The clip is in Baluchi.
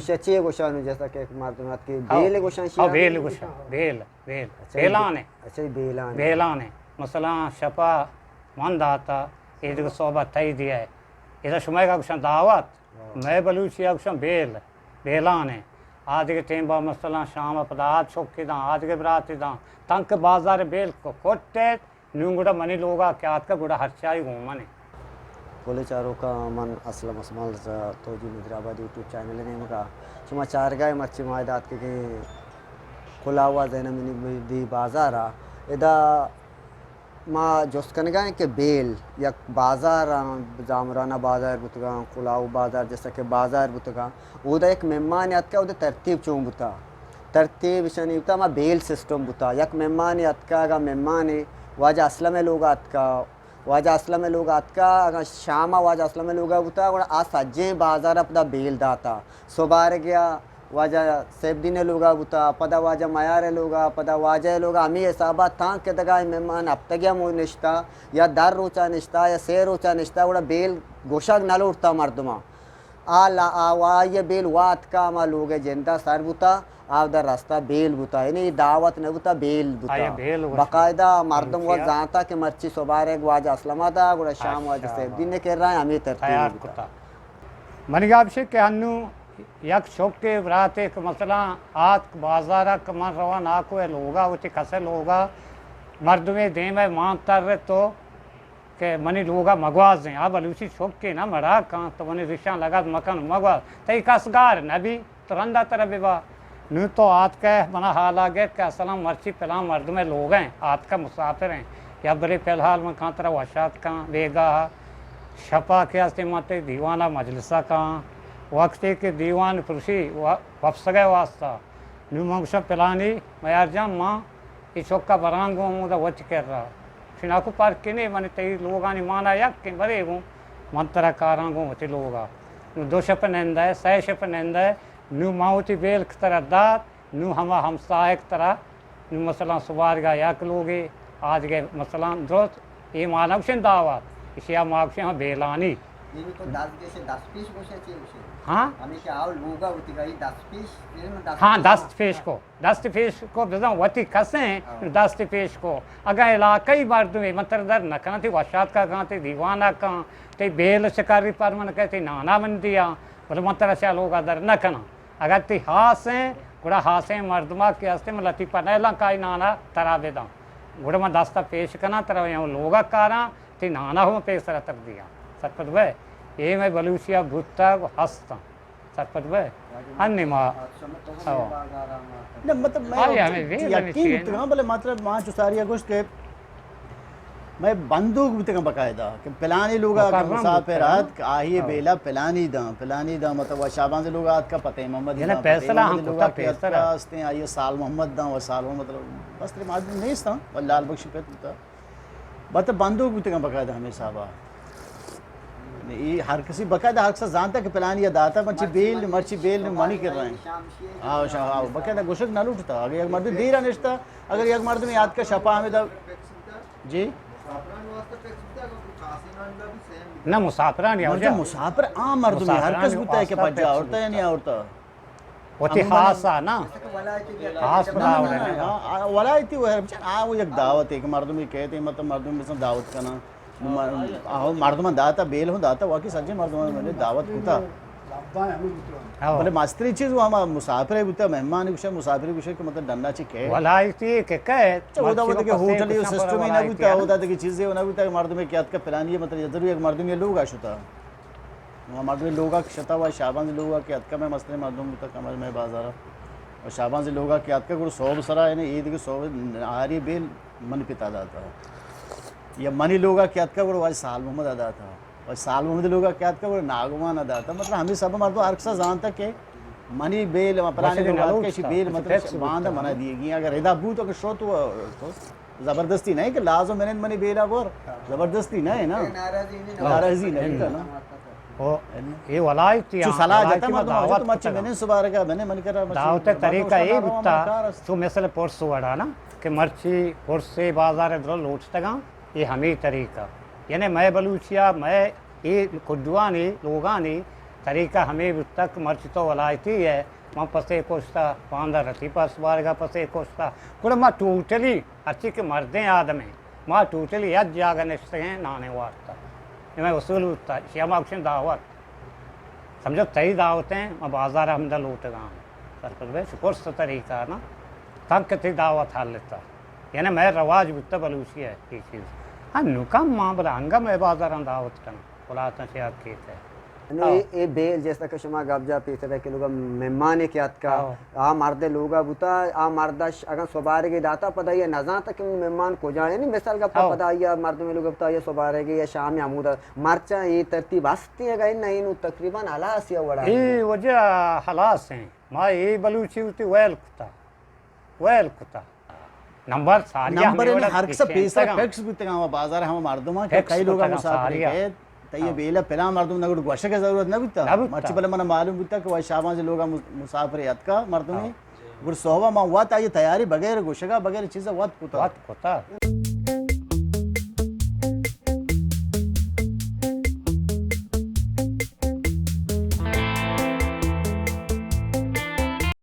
شچے گوشان، جیسا کہ ایک مردم ات کہ ہاؤ۔ بیل گوشان، ہاؤ، شیعہ بیل گوشان، بیل، بیل، اچھا، بیلان ہے۔ اچھا، بیلان ہے۔ بیلان ہے۔ مثلاً شپا من داتا، اے دگہ صحبہ تئی دیا ہے۔ اذا شمئے گا گوشان دعوت، ہاں۔ مئے بلوچی گوشان بیل، بیلان ہے۔ آ دگہ ٹیم با مثلاً شام پدا آ چوکی داں، آ دگہ براتی داں، تنک بازار بیل کو کٹت، نوں گڑا منی لوگا کہ آتکا گڑا ہرچائی گوں من انت۔ گلیں چاروکاں، من اسلم اسمال رضا توجیل حیدرآباد یوٹیوب چینل ءِ نیمگا شما چارگا ئے، مرچی ما ادا اتکگیں کلاہ ءُ زینب منی بی بازار ءَ۔ ادا ما جست کنگا ایں کہ بیل یک بازار ءَ، زامران ءَ بازار بوتگاں، کلاہ ءُ بازار جیسا کہ بازار بوتگاں، اودا یک مہمانے اتکا، اودا ترتیب چون بوتا؟ ترتیب اشانی بوتا، ہما بیل سسٹم بوتا۔ یک مہمانے اتکا، اگاں مہمانے واجہ اسلم ءِ لوگا اتکا، واجہ اسلم ءِ لوگا اتکا، اگاں شام ءَ واجہ اسلم ءِ لوگا بوتا، گڑا آ سجیں بازار ءَ پدا بیل داتا۔ سبارگیا واجہ سیف الدین ءِ لوگا بوتا، پدا واجہ میار ءِ لوگا، پدا واجہ ءِ لوگا، ہمے حسابا تاں کہ دگہ مہمان ہفتگیا مو نشتا یا در روچا نشتا یا سے روچا نشتا، گڑا بیل گوشگ نہ لوٹتا مردماں۔ آ لا-، آ وا-، آئی ءِ بیل واتکا ہما لوگ ءِ جندا سر بوتا، آ در رستا بیل بوتا، یعنی دعوت نہ بوتا، بیل بوتا۔ آئی ءَ بیل گوشت۔ باقاعدہ مردم وت زانتا کہ مرچی سبارگ واجہ اسلم ءَ دا، گڑا شام واجہ سیف الدین ءِ کرا، ہمے ترتیب تیار بوتا۔ کتا۔ منی گپ اش کہ انوں یک چکے براتے کہ مثلاً آتک بازار ءَ کہ من رواں ناکو ءِ لوگا، وتی کس ءِ لوگا، مردمے دیم ءَ مان تر تو کہ منی لوگا مگوازیں، آ بلوچی چکے نہ مڑا کن، تو منی ریشاں لگت مکن، مگواز، تئی کس گار نہ بی، تو رندا ترا ببا۔ نوں تو آتکہ منا حالا گپت کہ اسلم مرچی پلان مردم ءِ لوگ ءَ آتکہ مسافر ایں، یا برے فی الحال من کاں ترا وشات کاں بیگاہ، شپا کہ ہستیں من تئی دیوان ءَ مجلس ءَ کاں، وقتے کہ دیوان پرشی و-، وپسگ ءِ واسطہ، نوں من گوشاں پلانی میار جان، من اے چکا براں گوں ہمودا وتی کرا۔ شناکو پرکے نے، من تئی لوگانی مانا یکیں، برے گوں من ترا کاراں گوں وتی لوگا۔ نوں دو شپ نندئے، سئے شپ نندئے، نوں من وتی بیل کہ ترا دات، نوں ہما ہمساہگ ترا، نوں مثلاً سبارگا یک لوگے، آدگہ مثلاً درست، اے ما نہ گوشیں دعوت، اشیا ما گوشیں ہما بیلانی۔ یعنی تو دست گیش، دست پیش گوشے چی گوشے؟ ہاں؟ ہمیں کہ آؤ لوگا وتی گئی دست پیش، یعنی دست ہاں، پیش دست پیش کو۔ دست پیش کو، بزاں وتی کسیں ہاں۔ دست پیش کو۔ اگاں علاقہی مردمے من ترا در نہ کناں، تئی وشاتکا کاں، تئی دیوانا کاں، تئی بیل شکاری پر من کئے، تئی نانا من دیاں، بلے من ترا چہ لوگا در نہ کناں۔ اگر تئی ہاسیں، گڑا ہاسیں مردما کہ ہستیں، من لطیفہ نئیلاں کہ آئی نانا ترا بداں۔ گڑا من دستا پیش کناں، ترا اوں لوگا کاراں، تئی نانا ہوں پیسرا تر دیاں۔ سرپد بئے، اے مئے بلوچیا بوتگ و ہستاں۔ سرپد بئے۔ ہنی ما۔ نہ، مطلب، میں آئی ہمیں ویل یقین ہمیں چیئے بوتگاں، نا۔ بلے مطلب، ما چو ساریا گوشت کہ میں بندوک بوتگاں باقاعدہ کہ پلانی لوگا کہ مقرر مسافر بوتگاں۔ آتک، آہی ہاں۔ بیلا پلانی داں، پلانی داں، مطلب، و شابان سے لوگ آتکا، فتح محمد یعنی داں، فتح فیصلہ محمد ہم لوگا کتا کہ پیسر آتکا ہستیں، آئی سال محمد داں، و سال محمد، مطلب، بس ترے مادی نیستاں، و لال بخش پت بوتا۔ بت بندوک بوتگاں باقاعدہ ہمے حسابا۔ اے ہر کسی باقاعدہ ہر کسا زانتا کہ پلانی ءَ داتا، مرچی بیل، مرچی بیل منی کر رہے ہیں۔ آو، شا-، آو، باقاعدہ گوشگ نہ لوٹتا۔ اگر یک مردم دیرا نشتا، اگر یک مردم یاد کا شپا ہمیں دا، جی؟ نہ، مسافران یا مردم، مسافر عام مردم ہے، ہر کس بوتا ہے کہ پجا آورتا ہے یا نہیں آورتا۔ وتی ہم خاص آ نا۔ خاص نہ، نہ، بلاوڑ نہ، ہے۔ نہ، آ، آ، ولایتی وہ ہے، بچار، آ، وہ یک دعوت ہے کہ مردم یہ کہتے ہیں، مطلب، مردم مثلاً دعوت کرنا۔ م-، آ، مردم داتا، بیل ہوں داتا، واقعی سجے مردم نے دعوت کتا۔ ہاں۔ بلے مستری چیز وہ ہم مسافر ہے بوتا، مہمان گوشے، مسافر گوشے کہ مطلب ڈنا چی کہے۔ ولایتی کہ کہے، اچھا، وہ دا، وہ مرچی دا کہ کو پسے ہوٹل یہ کسان سسٹم ہی نہ بوتا، ولایت وہ دا کہ چیزیں وہ نہ بوتا کہ مردم کیا اتکا پلانی ہے، مطلب، یہ ضرور یک مردم یہ لوگ آ شتا۔ ما مردم لوگا کہ شتا و شابان لوگا کہ اتکا، میں مستریں مردم بوتا کمر میں بازارا۔ و شابان لوگا کہ اتکا گڑا صوب سرا، یعنی عید کے صوب نہاری بیل من پتا داتا۔ یا منی لوگا کہ اتکا گڑا واجہ سال محمد داتا۔ و سال محمد لوگا کہ اتکا گڑا ناگمان داتا۔ مطلب ہمیں سب مردم ہر کسا زانتا کہ منی بیل، پلانی لوگا اتکا شی بیل، مطلب باندھ منا دیگی۔ اگر ادا بو تو کہ شو تو، تو زبردستی نہیں کہ لازم منند منی بیلا بور۔ زبردستی نہیں نا۔ ناراضی نہیں۔ ناراضی نہیں نا۔ او، اے ولایتی چو ہاں، صلاح ولایتی جتا ما مردم دعوت تو مرچی کتگا۔ منند سبارگا، منند من کرا مرچی دعوت مردم طریقہ اے بوتا، چو مثل پرس وڑا نا، کہ مرچی پرسے بازار درو لوٹتگاں، اے ہمیں طریقہ۔ یعنی میں بلوچیا، میں اے کڈوانی، لوگانی، طریقہ ہمے بوتگ کہ مرچی تو ولایتی ئے، من پسے کشتا، باندا رتی پس بارگا پسے کشتا۔ گڑا ما ٹوٹلی ہرچی کہ مردیں آدمیں، ما ٹوٹلی یک جاگہ نشتگیں نانے وارتا۔ اے مئے اصول بوتا، اشیا ما گوشیں دعوت۔ سمجھو تئی دعوتیں، ما بازار ہمدا لوٹگاں۔ سرپد بے، شکر ست طریقہ نا، تنک تئی دعوت حل تا۔ یعنی مئے رواج بوتا بلوچی ئے، اے چیز۔ ہاں، نوکا ما بلا انگا مئے بازاراں دعوت کناں۔ خلاصہ شاید کیت ہے۔ نو ہاں۔ اے، اے بیل جیسا کہ شما گپ جا پیسر ہے کہ لوگا مہمانے کہ اتکا، ہاں۔ آ مرد لوگا بوتا، آ مرد اگاں سبارگے داتا، پدا یہ نزانتا کہ مہمان کجا ہے۔ یعنی مثال گپا، ہاں۔ پدا آئی مردم لوگا بوتا، یہ سبارگے یا شام یا ہمودا۔ مرچاں اے ترتیب ہستی اگا نہ، نو تقریباً ہلاس یا وڑا۔ اے وجہ ہلاس ہیں۔ ما اے بلوچی ہوتی ویل کتا۔ ویل کتا۔ نمبر ساری نمبر ہمیں وڑا ہر کس پیسر فکس بوتگاں، ہما بازار ہما مردماں کہ کئی لوگا مسافر گئے، تئی بیلا پلان مردم نہ گڑ گوشگ ضرورت نہ بوتا۔ نہ بوتا۔ مرچی بلے منا معلوم بوتا کہ وائی شاباز لوگا مس-، مسافر اتکا مردمے۔ ہاں۔ گڑ صحبا ما وت آئی تیاری بغیر گوشگا، بغیر چیزا وت کتا۔ وت کتا۔